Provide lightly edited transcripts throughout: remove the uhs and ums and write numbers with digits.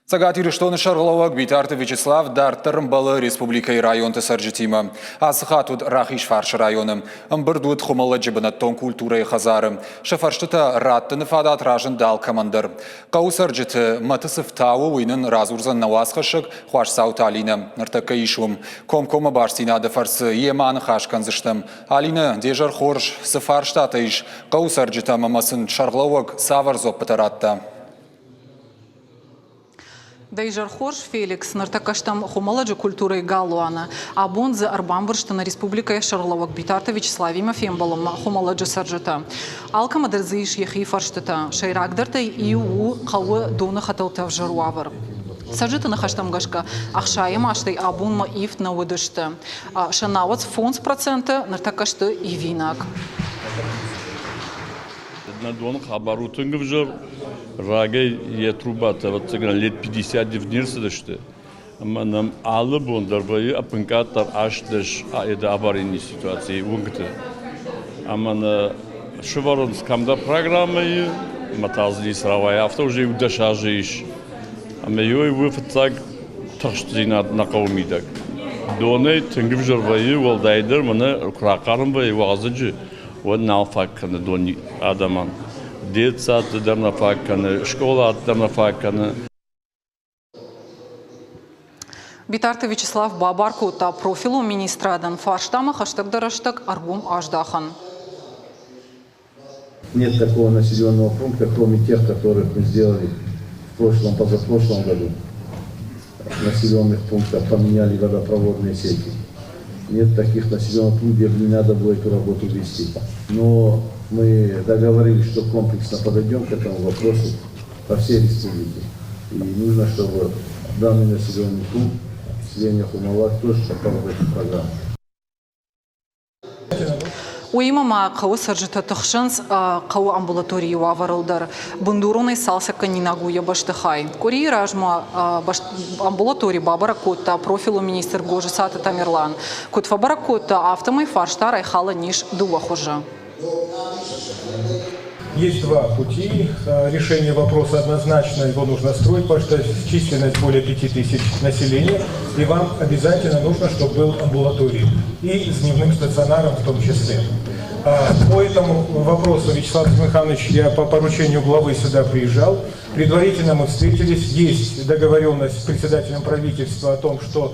Цӕгат Ирыстоны сӕргълӕууӕг Битарты Вячеслав дарддӕр ӕмбӕлы республикӕйы районты цӕрджытимӕ. Ацы хатт уыд Рахизфарсы районы. Ӕмбырд уыд Хуымӕллӕджы бынӕттон культурӕйы хӕдзары. Сӕ фӕрстытӕ раттыны фадат разынд алкӕмӕн дӕр. Хъӕуы цӕрджыты мӕты цы фтауы, уый нын радзурдзӕн нӕ уацхӕссӕг Хуасдзауты Алинӕ. Ныртӕккӕ ис уым. Комкоммӕ бастдзинады фӕрцы йемӕ аныхас кӕндзыстӕм. Алинӕ, де зӕр хорз, цы фарстатӕ ис хъӕуы цӕрджытӕм ӕмӕ сын сӕргълӕууӕг цавӕр дзуӕппытӕ радта? Дӕ изӕр хорз, Феликс. Ныртӕккӕ стӕм Хуымӕллӕджы культурӕйы галуаны. Абон дзы ӕрбамбырсты нӕ республикӕйы сӕргълӕууӕг Битарты Вячеславимӕ фембӕлынмӕ Хуымӕллӕджы цӕрджытӕ. Алкӕмӕ дӕр дзы ис йӕхи фӕрстытӕ. Сӕйрагдӕртӕй иу у хъӕуы доны хӕтӕлты ӕвзӕр уавӕр. Цӕрджыты ныхӕстӕм гӕсгӕ, ӕхсайӕм азтӕй абонмӕ ивд нӕ уыдысты. Сӕ науӕдз 5% ныртӕккӕ сты ивинаг. Нӕ доны хабар у тынг ӕвзӕр. Рагӕй йӕ трубатӕ, ӕвӕццӕгӕн, лет 50 не рцыдысты. Ӕмӕ нӕм алы бон дӕр вӕййы ӕппынкъаддӕр 80 аварийный ситуацийы уынгты. Ӕмӕ нӕ сывӕрынц кӕмдӕр программӕйы, ӕмӕ та дзы ницы рауайы. Афтӕ уже иу 10 азы ис. Ӕмӕ иуӕй у фыццаг тыхстдзинад нӕ хъӕуы мидӕг. Донӕй тынг ӕвзӕр вӕййы, уӕлдайдӕр мӕнӕ куы рахъарм вӕййы уалдзӕджы, уӕд нал фаг кӕны дон адӕмӕн. Детсадты дӕр нӕ фаг кӕны, скъолаты дӕр нӕ фаг кӕны. Битарты Вячеслав бабар кодта профилон министрадӕн фарстамӕ хӕстӕгдӕр рӕстӕг ӕргом аздахын. Нет такого населенного пункта, кроме тех, которых мы сделали в прошлом, позапрошлом году. Населенных пунктах поменяли водопроводные сети. Нет таких населенных пунктов, где бы не надо было эту работу вести. Но мы договорились, что комплексно подойдем к этому вопросу по всей республике. И нужно, чтобы данный населенный пункт, селение Хумалак, тоже попал в эту программу. Уыимӕ ма хъӕуы цӕрджытӕ тыхсынц хъӕуы амбулаторийы уавӕрыл дӕр. Бындуронӕй цалцӕггӕнинаг у йӕ бӕстыхай. Къуырийы размӕ амбулатори бабӕрӕг кодта профилон министр Гожысаты Тамерлан. Куыд фӕбӕрӕг кодта, афтӕмӕй фарста райхалӕн ис дыууӕ хуызы. Есть два пути решения вопроса. Однозначно его нужно строить, потому что численность более 5000 населения, и вам обязательно нужно, чтобы был амбулаторий, и с дневным стационаром в том числе. По этому вопросу, Вячеслав Михайлович, я по поручению главы сюда приезжал. Предварительно мы встретились, есть договоренность с председателем правительства о том, что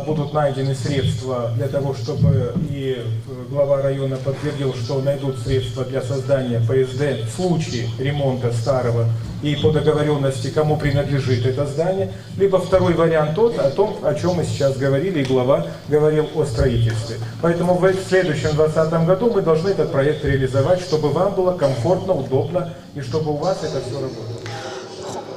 будут найдены средства для того, чтобы и глава района подтвердил, что найдут средства для создания ПСД в случае ремонта старого и по договоренности, кому принадлежит это здание. Либо второй вариант тот, о том, о чем мы сейчас говорили, и глава говорил о строительстве. Поэтому в следующем 2020 году мы должны этот проект реализовать, чтобы вам было комфортно, удобно и чтобы у вас это все работало.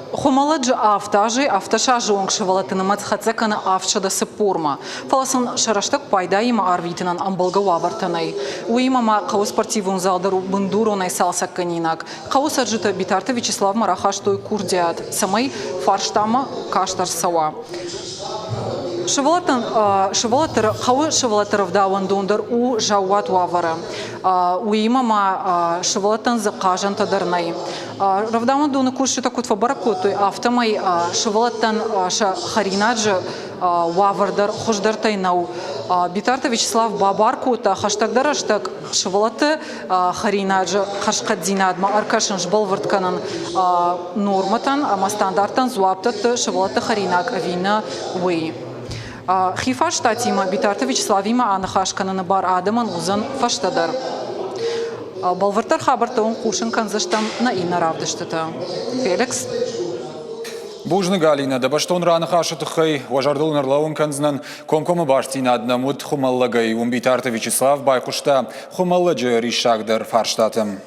Хуымӕллӕджы авд азӕй ӕвддӕсазы онг сывӕллӕтты нымӕц хӕццӕ кӕны 740-мӕ. Фӕлӕ сын сӕ рӕстӕг пайдаимӕ арвитынӕн ӕмбӕлгӕ уавӕртӕ нӕй. Уыимӕ ма хъӕуы спортивон зал дӕр у бындуронӕй цалцӕггӕнинаг. Хъӕуы цӕрджытӕ Битарты Вячеславмӕ рахастой курдиат, цӕмӕй фарстамӕ каст ӕрцӕуа. Сывӕллӕттӕн сывӕллӕтты хъӕуы сывӕллӕтты рӕвдауӕндон дӕр у заууат уавӕры. Уыимӕ ма сывӕллӕттӕн дзы хъазӕнтӕ дӕр нӕй. Рӕвдауӕндоны кусджытӕ куыд фӕбӕрӕг кодтой, афтӕмӕй сывӕллӕттӕн сӕ хӕринаджы уавӕр дӕр хуыздӕртӕй нӕу. Битарты Вячеслав бабар кодта хӕстӕгдӕр рӕстӕг сывӕллӕтты хӕринаджы хӕрзхъӕддзинадмӕ ӕркӕсын, сбӕлвырд кӕнын нормӕтӕн ӕмӕ стандарттӕн дзуапп дӕтты сывӕллӕтты хӕринаг ӕви нӕ, уый. Хи фарстатимӕ Битарты Вячеславимӕ аныхас кӕныны бар адӕмӕн уыдзӕн фӕстӕдӕр. Бӕлвырддӕр хабӕрттӕ уын хъусын кӕндзыстӕм нӕ иннӕ равдыстыты. Феликс. Бузныг, Алинӕ, дӕ бӕстон раныхасы тыххӕй. Уӕ зӕрдыл ын ӕрлӕууын кӕндзынӕн, комкоммӕ бастдзинад нӕм уыд Хуымӕллӕгӕй. Уым Битарты Вячеслав байхъуыста Хуымӕллӕджы риссагдӕр фарстатӕм.